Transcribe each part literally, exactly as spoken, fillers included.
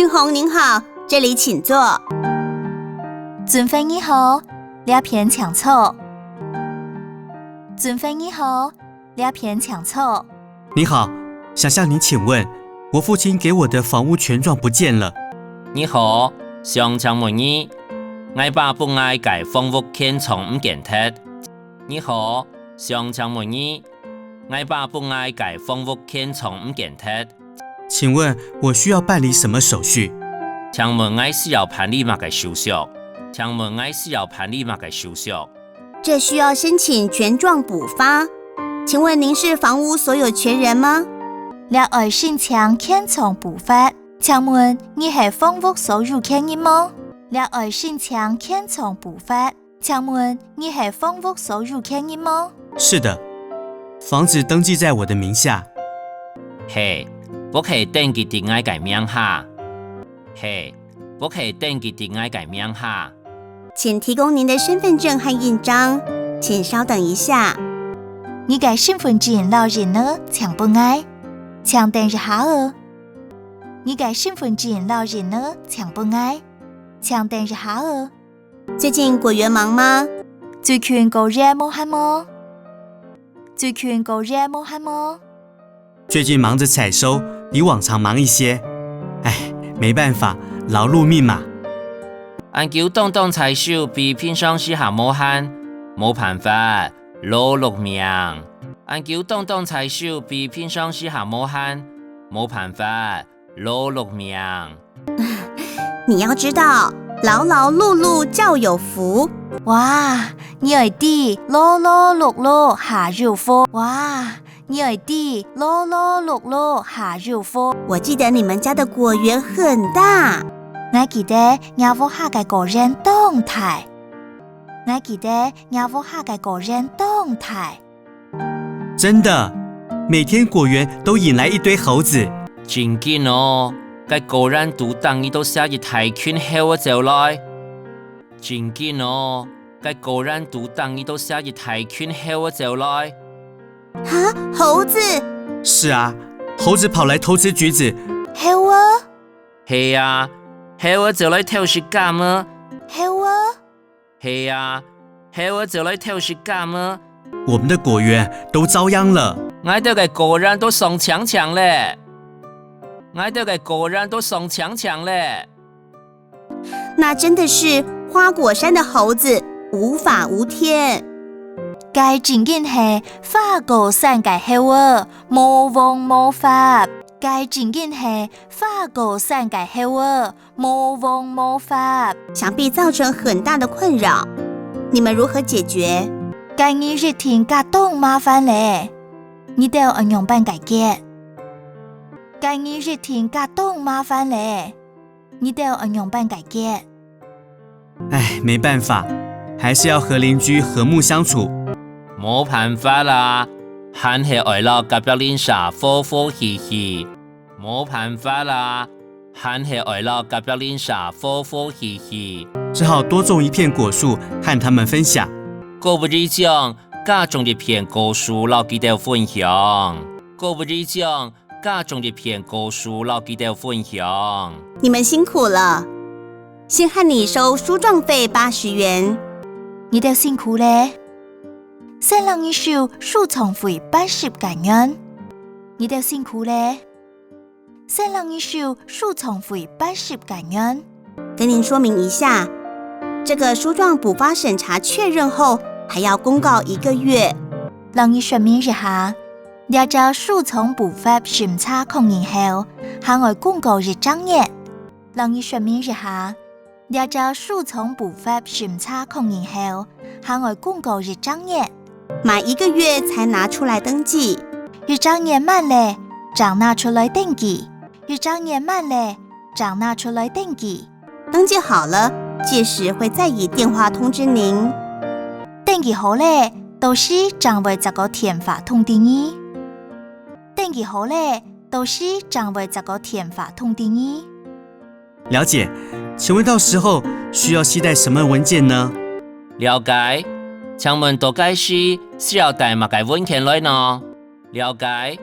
俊宏您好，这里请坐。俊宏你好，這片請坐。俊宏你好，這片請坐。你好，想向您请问，我父亲给我的房屋权状不见了。你好，想請問你，𠊎爸分𠊎个房屋權狀毋見忒。你好，想請問你，𠊎爸分𠊎个房屋權狀毋見忒。请问我需要办理什么手续？請問𠊎需要辦理麼个手續？請問𠊎需要辦理麼个手續？这需要申请权状补发。请问您是房屋所有权人吗？這愛申請權狀補發。請問你係房屋所有權人無？這愛申請權狀補發。請問你係房屋所有權人無？是的，房子登记在我的名下。係，屋係登記在𠊎个名下。係，屋係登記在𠊎个名下。请提供您的身份证和印章，请稍等一下。你个身份证摎印仔請分𠊎，請等一下仔。你个身份证摎印仔請分𠊎，請等一下仔。最近果园忙吗？最近果園無閒無？最近果園無閒無？最近忙着采收，比往常忙一些。唉，没办法，劳碌命嘛。恁久當當采收比平常時較無閒，無辦法，勞碌命。恁久當當采收比平常時較無閒，無辦法，勞碌命。你要知道，劳劳碌碌叫有福。哇，你愛知，勞勞碌碌較有福。哇，你愛知，勞勞碌碌較有福。我记得你们家的果园很大。 𠊎記得若屋下个果園當大。𠊎記得若屋下个果園當大。真的，每天果园都引来一堆猴子。真緊哦，該果園都逐日都寫一大群猴仔走來。真緊哦，該果園都逐日都寫一大群猴仔走來。哈，猴子？是啊，猴子跑来偷吃橘子。猴仔？ 係啊，猴仔走來偷食柑仔。猴仔？係啊，猴仔走來偷食柑仔。我们的果园都遭殃了。𠊎兜个果園都傷淨淨咧。𠊎兜个果園都傷淨淨咧。那真的是花果山的猴子，无法无天。該真經係花果山个猴仔，無王無法。該真經係花果山个猴仔， 無王無法。想必造成很大的困扰，你们如何解决？該你一定加當麻煩咧，你兜愛仰般解決？該你一定加當麻煩咧，你兜愛仰般解決？唉，没办法，还是要和邻居和睦相处。無辦法啦，還係愛摎隔壁鄰舍和和氣氣。 無辦法啦，還係愛摎隔壁鄰舍和和氣氣。只好多種一片果樹和他们分享。故不如將加種一片果樹摎佢兜分享。故不如將加種一片果樹摎佢兜分享。你们辛苦了，先和你收書狀費八十元。你兜辛苦咧，先摎你收書狀費八十个銀。你兜辛苦咧， 先摎你收書狀費八十个銀。跟您说明一下，这个书状补发审查确认后，还要公告一个月。摎你說明一下，這隻書狀補發審查確認後，還愛公告一隻月。摎你說明一下， 這隻書狀補發審查確認後，還愛公告一隻月。滿一個月才拿出來登記。一隻月滿咧，正拿出來登記。一隻月滿咧，正拿出來登記。登記好了，屆時會再以電話通知您。登記好咧，到時正會再過電話通知你。登記好咧，到時正會再過電話通知你。 了解，請问到時候需要攜帶什麼文件呢？了解，請問到該時需要帶麼个文件來呢？了解，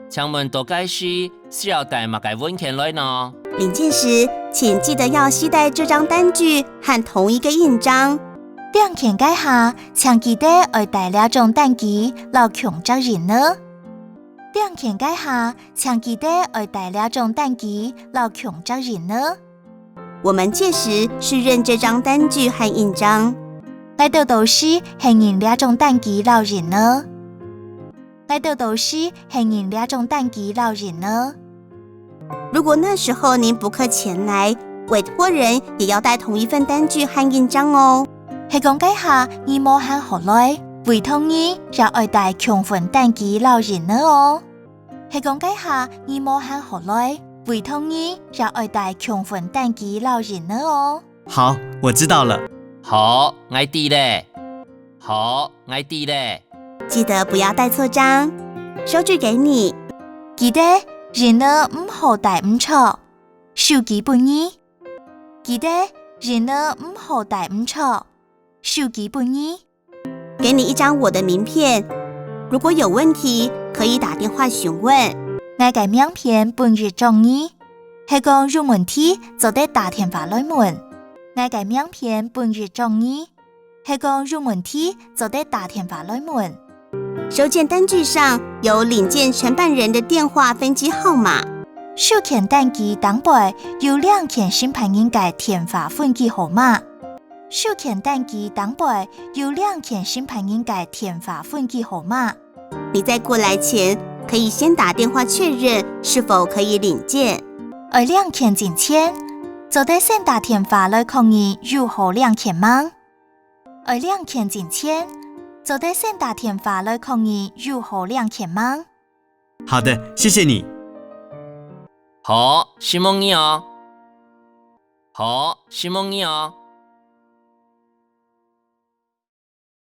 請問到該時需要帶麼个文件來呢？領件時，請記得要攜帶這張單據和同一個印章。領件該下，請記得愛帶這張單據摎共隻印仔。領件該下，請記得愛帶這張單據摎共隻印仔。我們屆時是認這張單據和印章。𠊎兜到時係認這張單據摎印仔。𠊎兜到時係認這張單據摎印仔。如果那時候您不克前來，委託人也要帶同一份單據和印章哦。係講該下你無閒好來，委託人也愛帶共份單據摎印仔哦。係講該下你無閒好來，委託人也愛帶共份單據摎印仔哦。好，我知道了。好，𠊎知了。好，𠊎知了。記得不要帶錯章。收據給你。記得，印仔毋好帶毋著。收據分你。記得，印仔毋好帶毋著。收據分你。 給你一張我的名片，如果有問題，可以打電話詢問。 𠊎个名片分你著你，係講有問題做得打電話來問。𠊎个名片分你著你，係講有問題做得打電話來問。 收件單據上有領件承辦人的電話分機號碼。 收件單據頂背有領件承辦人个電話分機號碼。 收件單據頂背有領件承辦人个電話分機號碼。 你在過來前，可以先打電話確認是否可以領件。 愛領件進前，做得先打電話來確認有好領件吂。愛領件進前，做得先打電話來確認有好領件吂。 好的，謝謝你。好，承蒙你哦。好，承蒙你哦。